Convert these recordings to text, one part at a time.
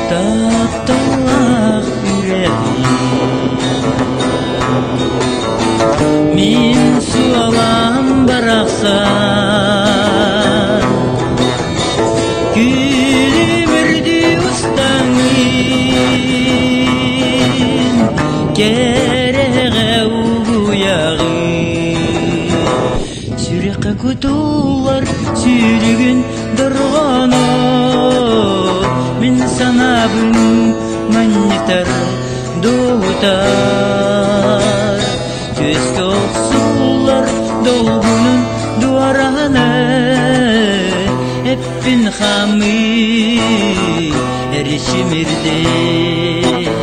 Тапталлаах үрэҕим Мин суолам барахсан Күлүмүрдүү устаҥын Кэрэҕэ угуйаҕын Сүрэххэ кутуллар сүүрүгүн дорҕооно Мин санаабын манньытар дуоһутар Түөскэ охсуллар долгунун дуораһына Эппин хаамыы эричимирдэр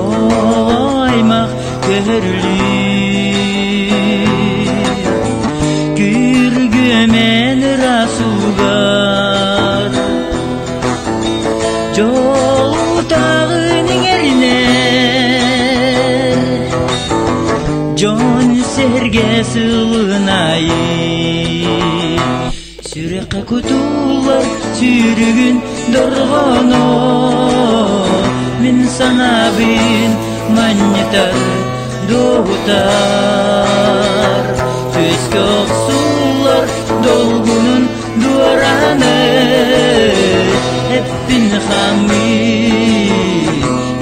Аймах көһөрүлүү Күргүөмэн ырасугар Дьол утаҕын иҥэринэр Дьон сэргэ сылын айы Сүрэххэ кутуллар сүүрүгүн дорҕооно Мин санаабын манньытар дуоһутар Түөскэ охсуллар долгунун дуорааны Эппин хаамыы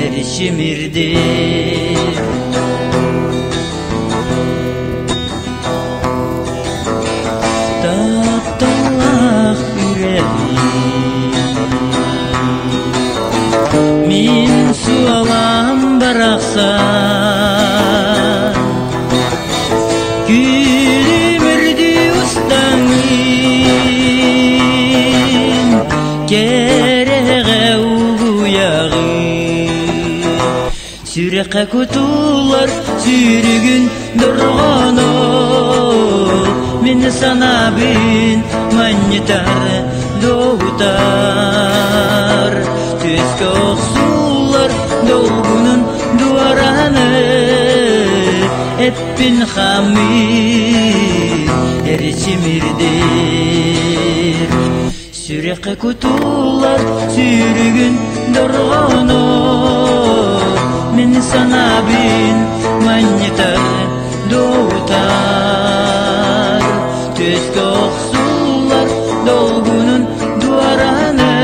эрчимирдир Тапталлаах үрэҕим Мин суолам барахсан Күлүмүрдүү устаҥын Кэрэҕэ угуйаҕын Сүрэххэ кутуллар сүүрүгүн дорҕооно Мин санаабын манньытар дуоһутар Түөскэ охсуллар долгунун дуорааны Эппин хаамыы эрчимирдир Сүрэххэ кутуллар сүүрүгүн дорҕооно Мин санаабын манньытар дуоһутар Түөскэ охсуллар долгунун дуорааны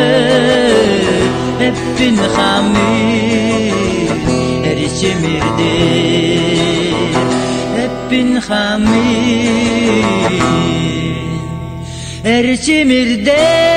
Эппин хаамыы эричимирдир Эппин хаамыы Эрчимирдэ.